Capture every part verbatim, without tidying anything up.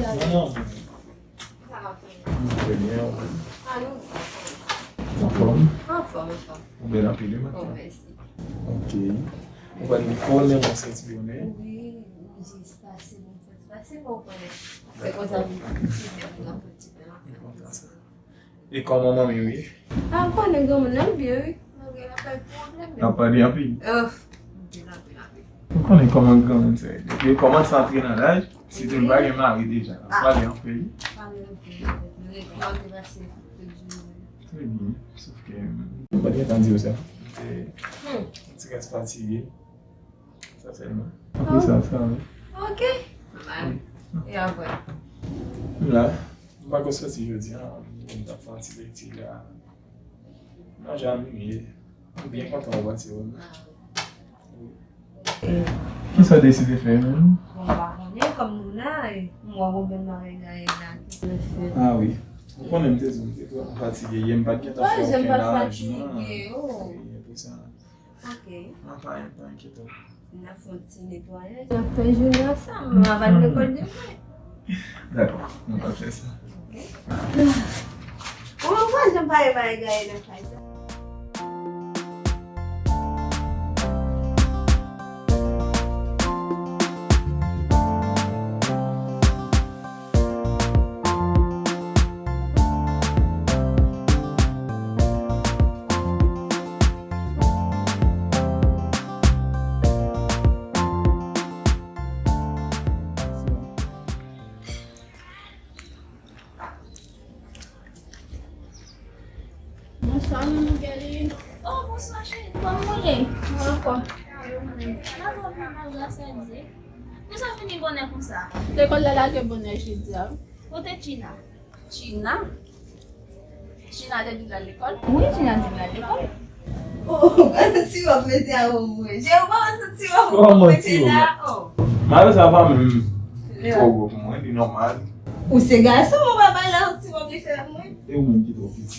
Non, non. Sa va, frè? Trè byen, ou menm? Ah, nou byen. Anfòm? Anfòm, anfòm. Ou bèl anpil wi maten. Oh, mèsi. Ok. Ou wè nou konnen mwen santi bonè. Wi, m jis pase pou m santi pase, men ou konnen. Se konsa m ti byen pou m fè ti byen. E kòman manmi w ye? Ah, ou konnen granmoun nan byen wi. Malgre l ap bay pwoblèm, men. L ap pale anpil. Oh, anpil, anpil, anpil. Ou konnen kòman granmoun sa ye. Depi yo kòmanse antre nan laj, sitou l pa gen mari deja, l ap pale anpil. Pale anpil, nou rekòmanse pase tout jounen. Trè byen, sof ke m pa t gentan di w sa. M te yon ti kras fatige. Sa sèlman. Apre sa, sa ale. Ok. Mal. E apre? M la. M pa ko soti jodi a. M t ap fè yon ti lekti la. M manje a minwi. M byen kontan wè w pase w. Ah, wi. Kisa w deside fè menm? Bon, m pa konnen, kòm nou la, e m wè w gen bagay la, kisa w fè? Ah, wi. Ou konnen m te di w, m te vrèman fatige yè, m pa t gentan fè okenn aranjman. Wi, e pou sa. Ok. Nan pa, pa enkyete w. N ap fè yon ti netwayaj. N ap fè jounen ansanm. M ap al lekòl demen. Dakò, nou pral fè sa. Ok. Ou pa janm pare bagay nan kay sa. Bonswa, Manmigèlin. Oh, bonswa, cheri. Kòman w ye? Mwen ankò. Mwen ankò, mwen ankò, gras a Dye. Poukisa w vini bonè konsa? Lekòl la lage bonè jodi a, wi. Kote China? China? China te di l al lekòl? Wi, China di l al lekòl. Oh, oh, oh, ti wòb mesye a, oh, mwen. Je, ou pa wè se ti wòb ou mete la, oh. Mayo sa pa menm twò gwo pou mwen, li nòmal. Ou se gason, ou pa pale an ti wòb li fè ak mwen. E ou menm ki twò piti.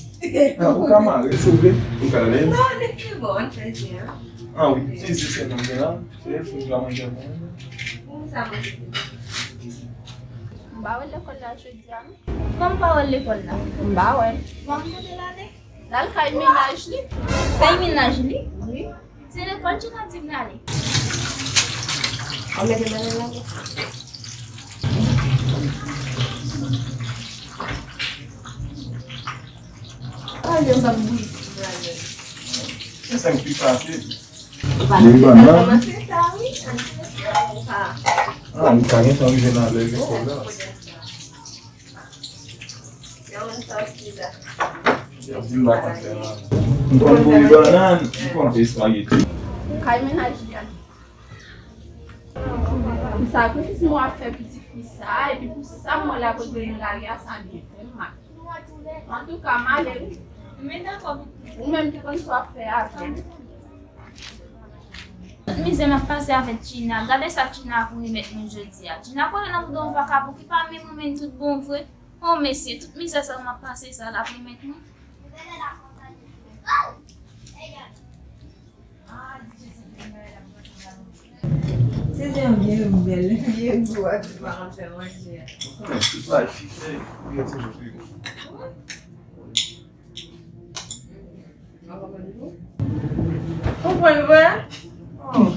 Ah, ou ka mare, si w vle, ou ka lè. Non, li pi bon, ann fè zen an. Ah wi, ti zen sèlman m gen la. Fè l, fè l ka manje pou mwen. Ou sa manje pou mwen? M pa wè l lekòl la jodi a, non. Kòman w pa wè l lekòl la? M pa wè l. Bon, kote l ale? L al kay mennaj li. Kay mennaj li? Wi. Se lekòl China di l ale. An mete bannan nan. Pale m p ap bouyi. Se sa k pi fasil. Li bannan. Ah, li ka gentan rive nan lè lekòl la. Y ap di m pa konn fè anyen. M konn bouyi bannann, m konn fè espageti. Kay mennaj li a. Pou sakrifis mwen ap fè pitit fi sa, epi pou sa mwen la kote nou lage a, sa byen fè m mal. Antouka, m ale wi. Men dakò. Ou menm ki konn sa w ap fè avè l. Tout mizè m ap pase avèk China. Gade sa China ap remèt mwen jodi a. China kole nan bouda yon vakabon ki pa menm renmen m tout bon vre. Oh, mesye, tout mizè sa m ap pase sa, l ap remèt mwen. Sezi an byen bèl, byen gou, ak tout madanm fè manje a. Ou konnen tout bagay fi fè, li toujou pi bon. Ou pran l vre? Oh.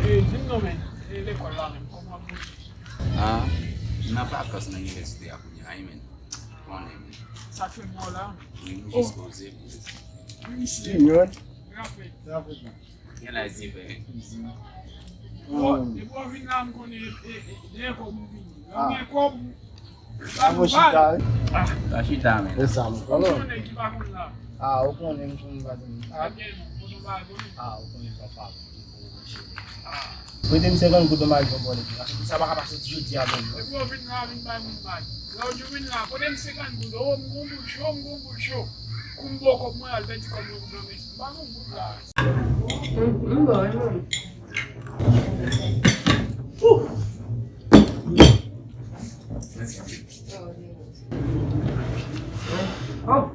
E, di m non, men, e lekòl la menm, kòman pou li? Ah, m nan vakans nan inivèsite a kounye a wi, men. Konnen, men. Sa k fè m wè w la? Wi, m jis poze pou. Wi, misye. Junior. Rafe. Rafe. Gen laj diferan. Bon, depi w vin la, m konnen, e, e, e, gen kòb ou vini. Lè w gen kòb, ou pa chita, wi. Ah. Pa chita, men. E sa, m konnen. Ou konnen ki pa konn la. Ah, ou konnen m konn pa konn. Ah, gen, konnen w pa konnen. Ah, ou konnen papa. Ah. Prete m senkant goud, m al jwenn bòlèt la. Sa pa ka pase ti jodi a menm, non. Depi w vin la, vin bay moun bay. Lè w di w vin la, prete m senkant goud. Oh, m gon boul cho, m gon boul cho. Kou m ba w kòb mwen, al pèdi kòb mwen pou flanbe. M pa gon boul la. M, m bon, m bon. Ouh. Oh.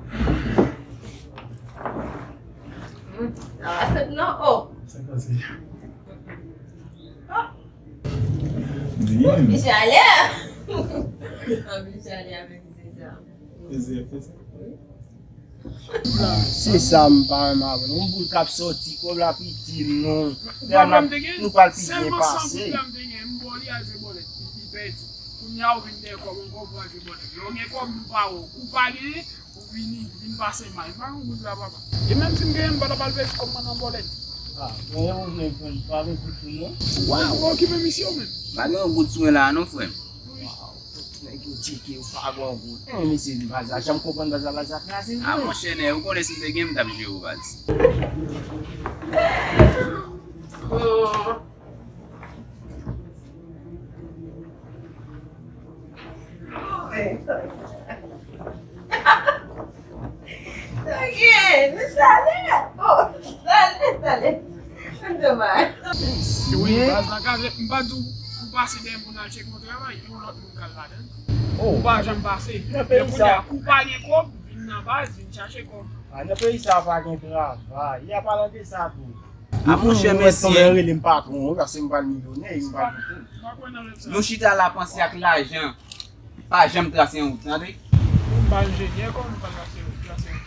Sa va sèt non, oh. Sa k pase? Di m. Misye ale. Anpil chalè avèk misye sa. Misye fè sa. Se sa m pa renmen avè l. Yon boul k ap sòti, kòb la ap itil nou. Pwoblèm m te gen, nou pral pi byen sèlman san pase. Pwoblèm m te gen, m ba w li al jwe bòlèt, li pèdi. Kounye a ou vin dèyè kòb ankò pou al jwe bòlèt. Lè w gen kòb, nou pa wè w. Kou pa genyen, ou vini, vin pase may. Pa gen goud la, papa. E menm si m genyen, m pa t ap al pèdi kòb mwen nan bòlèt. Ah, genyen ou vle pran, pa gen goud pou mwen? Ou okipe misye ou menm. Pa gen yon goud sou mwen la, non, frè m. Wi. Nèg yo tcheke, yo pa gen yon goud. Eh, mesye, baz la, janm konprann baz la, baz la kraze, wi. Ah, monchè, nèg, ou konnen si m te gen, m t ap jere w, baz. Ok, nou talè. Oh, talè, talè. Domaj. Wi, baz la ka, m pa di w pou pase dèyè moun al tcheke yon travay, yon lòt moun k al ladan l. Oh. Ou pa janm pase. Men kounye a, kou pa gen kòb, vin nan baz, vin chache kòb. Ah, nan peyi sa pa gen travay. Y a palan de sa tou. Ah, monchè, mesye. Rele m patwon, wi, paske m pral milyonè, m pral Nou chita la panse ak lajan. Pa janm trase yon wout, tande? Ou pa enjenyè, kòman nou pa trase wout, trase wout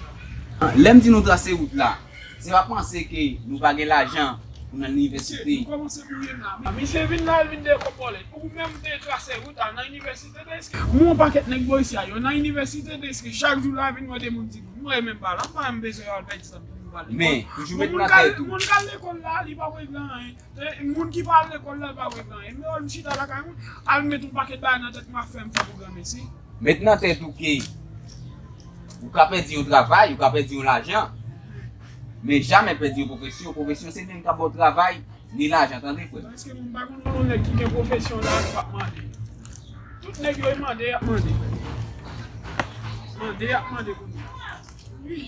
la? Lè m di nou trase wout la, se pa panse ke nou pa gen lajan pou n al inivèsite. Nou kòmanse pou ye la. Misye vin la, l vin dèyè kòb bòlèt. Ou menm te trase wout la nan inivèsite, te eske? Mwen yon pakèt nèg bò isi a, yo nan inivèsite, te eske chak jou la vin wè de moun ti moun. Mwen menm pa la, m pa menm bezwen yo al pèdi tan pou m pale. Men, toujou met nan tèt ou. Moun k al lekòl la, li pa regle anyen. E, moun ki pa al lekòl la, l pa regle anyen. Men, m chita lakay mwen, al met yon pakèt bagay nan tèt mwen, ap fè m fè pwogram isi. Met nan tèt ou ke ou ka pèdi yon travay, ou ka pèdi yon lajan, men jamè pèdi yon pwofesyon. Pwofesyon se li menm k ap ba w travay, ni lajan, tande, frè m. Èske moun pa konn yon nèg ki gen pwofesyon la, ki p ap mande? Tout nèg yo, yo mande, y ap mande. Mande, y ap mande kounye a. Wi.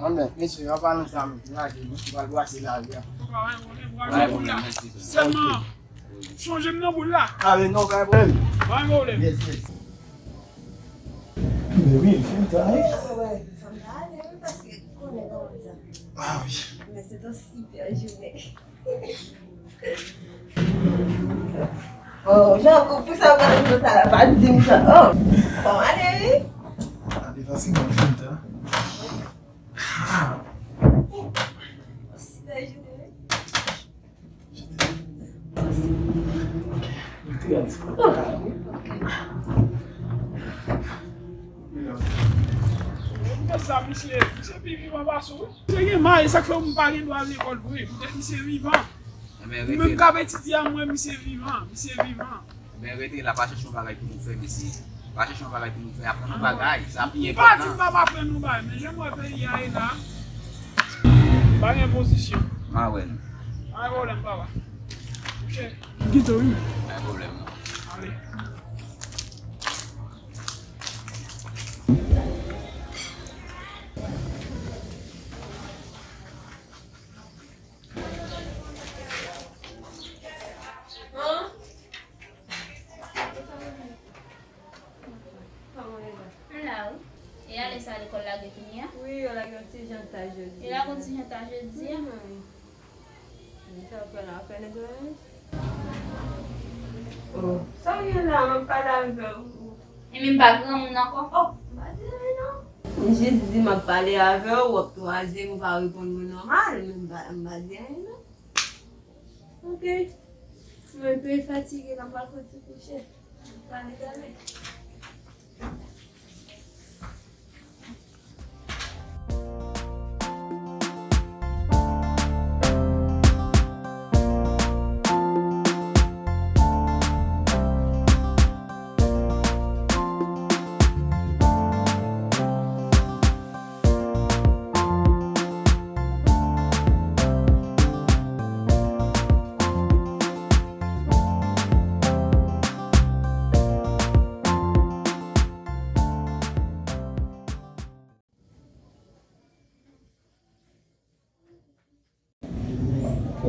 Anben, mesye, an palan sa, m lage nou, nou pral brase lari a. Pa gen pwoblèm, pa gen pwoblèm. Sèlman, chonje m nan boul la. Ah, men non, pa gen pwoblèm. Pa gen pwoblèm. Yes, yes. Men wi, fè m ta, wi. Ah, wi, fè m ta ale, wi, paske konnen kòman sa. Ah, wi. Men se yon sipè jounen. Oh, jan, pou sa, ou pa di m sa la, pa di m sa. Oh, fò m ale, wi. Ale, pase nan fim ta. Ah. Osi bèl jounen, wi. Ok, rete la ti pa. Ok. Sa, misye, misye pi vivan pase w, wi. Misye gen may, e sa k fè m pa gen dwa al lekòl vre, poutèt misye vivan. Ou menm k ap etidye a, m wè misye vivan, misye vivan. Ebyen, rete la, pa chèche yon bagay pou nou fè, mesye. Pa chèche yon bagay pou nou fè, aprann yon bagay, sa pi enpòtan. M pa di m p ap aprann yon bagay, men jan m wè peyi a ye la, pa gen pozisyon. M a wè nou. Pa gen pwoblèm, papa. Mouche, m kite w, wi. Pa gen pwoblèm, non. Ale. M la wi. E ale sa lekòl lage kounye a? Wi, yo lage yon ti jan ta jodi a. Yo lage yon ti jan ta jodi a? Wi. Sa w fè la, w fè netwayaj? Oh, sa w gen la, m ap pale avè w. Ebyen m pa granmoun ankò. Oh, m pa di anyen non. M jis di m ap pale avè w, w ap twaze m, ou pa reponn mwen nòmal, men m pa, m pa di anyen non. Ok. Mwen tou fatige la, m pral fè ti kouche. M pale talè.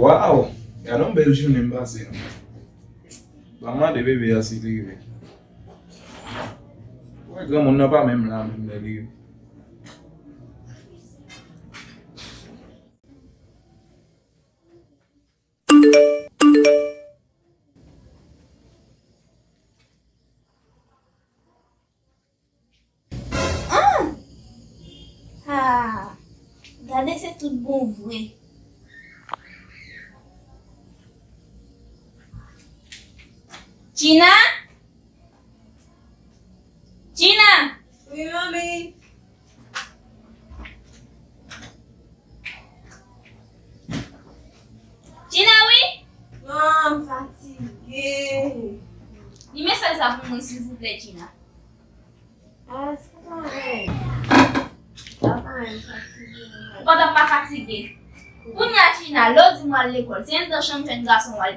Waw! Gade yon bèl jounen m pase non. Ban m mande bebe a si li rive. Wè granmoun nan pa menm la menm lè li rive. Tout bon vre. Gina? Gina? Wi, manmi. Gina, wi? Non, m fatige. Li mesaj sa pou mwen, silvouplè, Gina. Ah, se pa anyen. Se pa anyen, m fatige. Ou pa t ap pa fatige. Kounye a, Gina, lè w di m w al lekòl, se anndan chanm jèn gason w al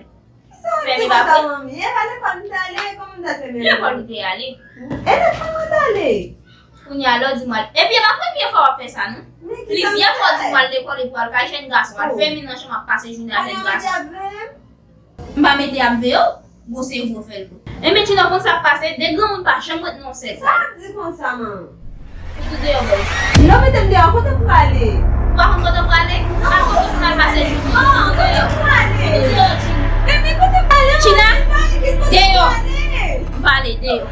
fèmen, pa vre? Manmi, e pa lekòl m t ale, kòman m t al fèmen? Lekòl ou te ale. E lekòl mwen t ale. Kounye a, lè w di m w al, epi e pa premye fwa w ap fè sa, non. Plizyè fwa w di m w al lekòl epi w al kay jèn gason, w al fèmen nan chanm, ap pase jounen avèk gason. M pa mete ap veye w, bon se vre w fè l vre. Enben, Gina, konn sa k pase, de granmoun pa janm ret nan yon sèl kay. Sa w ap di konsa, manman? Fout ou deyò, bòs. Non, mete m deyò, kote m prale? Ou pa konn kote w prale? Ou pa konn kote w pral pase jounen an deyò? Fout ou deyò, Gina. Gina, deyò. M pale, deyò.